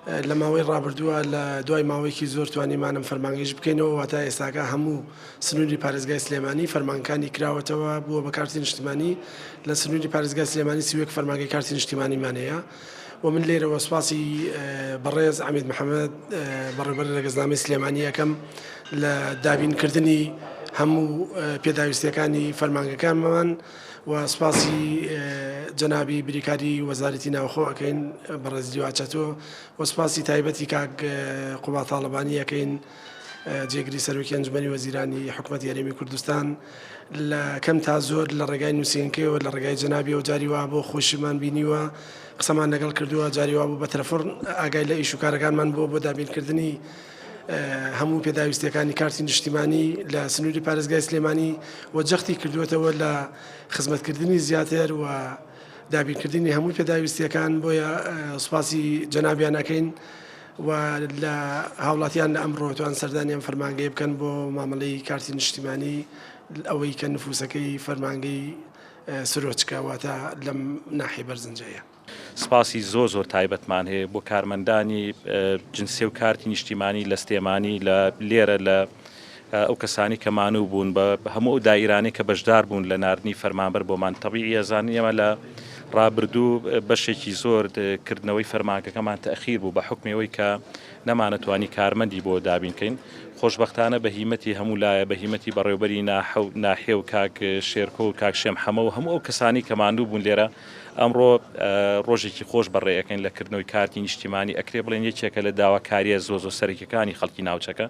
لە ماوەی ڕابردووە لە دوای ماوەیەکی زۆر توانیمان ئەم فەرمانگەیش بکەینەوە، واتە ئێستاکە هەموو سنووری پارێزگای سلێمانی فەرمانگەکانی کراوەتەوە بووە بە کارتی نیشتیمانی. لە سنووری پارێزگای سلێمانی 31 فەرمانگەی کارتی نیشتیمانیمان هەیە و من لێرەوە سوپاسی بەڕێز عەمید محەمەد بەڕێوەبەری ڕەگەزنامەی سلێمانی ئەکەم لە دابینکردنی هەموو پێداویستیەکانی فەرمانگەکانمان و سوپاسی جەنابی بریکاری وەزارەتی ناوخۆ ئەکەین بەڕێز لیوا چەتۆ و سوپاسی تایبەتی کاک قوباد تاڵەبانی ئەکەین جێگری سەرۆکی ئەنجومەنی وەزیرانی حکومەتی هەرێمی کوردستان لە کەم تا زۆر لە ڕێگای نووسینگەکەیەوە لە ڕێگای جەنابیەوە جاری وا بۆ خۆشیمان بینیوە قسەمان لەگەڵ کردووە جاری وا بوو بە تەلەفۆن ئاگای لە ئیش و کارەکانمان بووە بۆ دابینکردنی هەموو پێداویستیەکانی کارتی نیشتیمانی لە سنووری پارێزگای سلێمانی و جەختی کردووەتەوە لە خزمەتکردنی زیاتر و دابینکردنی هەموو پێداویستیەکان بۆیە سوپاسی جەنابیان ئەکەین و لە هاوڵاتیان لە ئەمڕۆ توان سەردانی ئەم فەرمانگەیە بکەن بۆ مامەڵەی کارتی نیشتیمانی ئەوەی کە نفوسەکەی فەرمانگەی سرۆچکە واتە لەم ناحیە بەرزنجەیە. سپاسی زۆر زۆر تایبەتمان هەیە بۆ کارمەندانی جنسێ و کارتی نیشتیمانی لە سلێمانی لە لێرە لە ئەو کەسانی کە مانوو بوون بە هەموو ئەو دایرانەی کە بەشدار بوون لە ناردنی فەرمانبەر بۆمان تەبیعی ئەزانین ئێمە لە ڕابردوو بەشێکی زۆر کردنەوەی فەرمانگەکەمان تەخیر بوو بە حکمەوەی کە نەمانەتوانی کارمەندی بۆ دابین کەین خۆشبەختانە بە هیمەتی هەموو لایە بە هیمەتی بەڕێوبەری ناحیە و کاک شێرکۆ و کاک شێم حەمە و هەموو ئەو کەسانی کە ماندوو بوون لێرە ئەمڕۆ ڕۆژێکی خۆش بەڕێ ئەکەین لە کردنەوەی کارتی نیشتیمانی ئەکرێ بڵێن یەکێکە لە داواکاریە زۆ زۆ سەرەکیەکانی خەڵکی ناوچەکە.